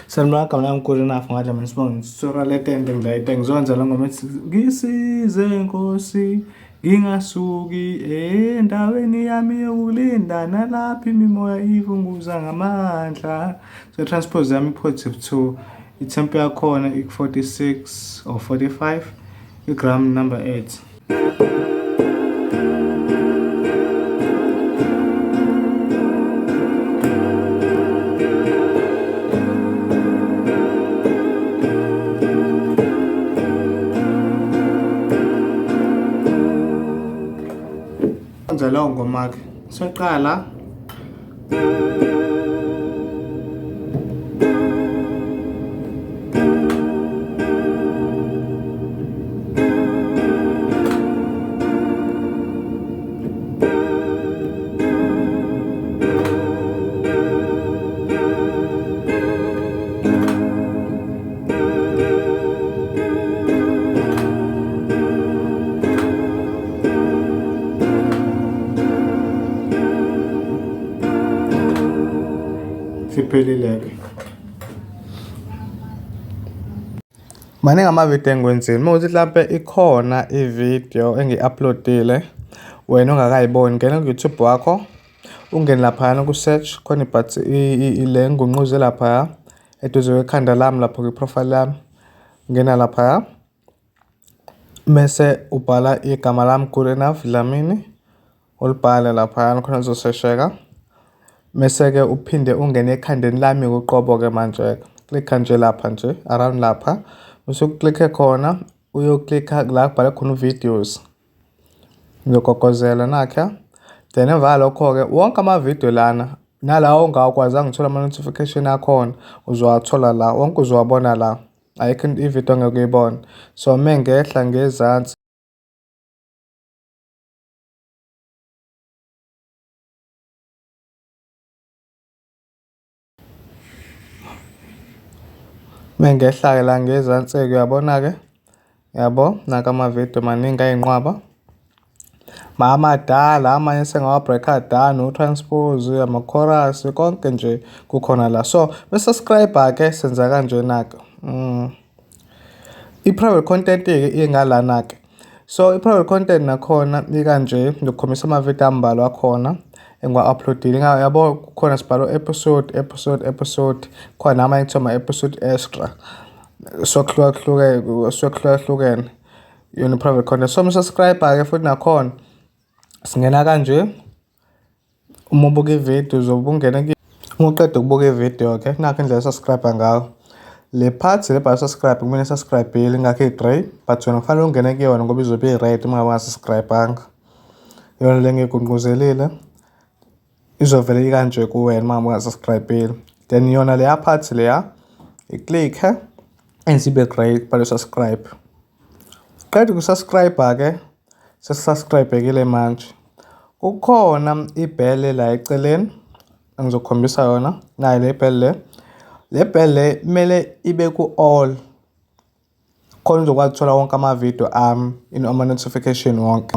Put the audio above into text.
Sanibona, igama lami Good Enough ngadla mina sibonge ngisura le tende ngilayite ngizokwenza le ngoma ethi ngisize Nkosi ngingasuki endaweni yami yokulinda nalapho imimoya ivunguza ngamandla. So transpose yami i-positive 2, i-tempo yakhona iku-46 or 45, i-gram number 8. Kwenza leyo ngoma-ke soqala. Siphelile-ke. Maningi amavidiyo engiwenzile. Uma kuwukuthi hlampe ikhona ividiyo engiyi-upload-ile wena ongakayiboni, ngena ku-YouTube wakho, ungene laphayana ku-search, khona le ngunquza elaphaya eduze kwekhanda lami lapho kwi-profile yami. Ngena laphaya mese ubhala igama lami Good Enough Dlamini. Ulibhale laphayana khona lizosesheka. Mese-ke uphinde ungene ekhandeni lami uqobo-ke manje-ke. Klikha nje lapha nje, around lapha. Bese uklikhe khona, uyoklikha la kubhalwe khona u-videos. Ngizogogozela nakha. Then emva kwalokho-ke wonke amavidiyo lana nalawo ongawakwazanga ukuthola ama-notification akhona uzowathola la, wonke uzowabona la. Ayikho ividiyo ongeke uyibone. So mengehla ngezansi. Mengehla-ke la ngezansi-ke uyabona-ke, yabo naka amavidiyo maningi ayinqwaba. Amadala amanye esengawa-break-a down, o-transpose, ama-chorus, konke nje kukhona la. So me-subscribe-ke senza kanjena-ke. I-private content-ke ingalana-ke. So i-private content nakhona ikanje, ngizokukhombisa amavidiyo ambalwa akhona engiwa-upload-ile. Yabo kukhona sibhalo episode, episode, episode, khona namanye kuthiwa ama-episode extra. So kuhlukahlukene, so kuhlukahlukene yona i-private content. So uma-subscribe-ke futhi nakhona singena kanje. Uma ubuka ividiyo uzobe ungena uma uqeda ukubuka ividiyo-ke nakho indlela o-subscribe ngayo. Le part le ebhalwe subscribe kumele subscribe-ile ingakho i-grey, but wena kufanele ungene kuyona ngoba izobe i-red uma ngabe unga-subscribe-anga. Iyona le engiyigungquzelile izovele ikanje kuwena uma ngabe unga-subscribe-ile. Then yona leya part leya i-click-e enze ibe grey kubhalwe subscribe. Qeda uku-subscribe-ke sesi-subscribe-ekile manje. Kukhona ibhele la eceleni engizokukhombisa yona, nayi le bhele le. Le bhele le kumele ibe ku-all khona uzokwazi ukuthola wonke amavidiyo ami, ama-notification wonke.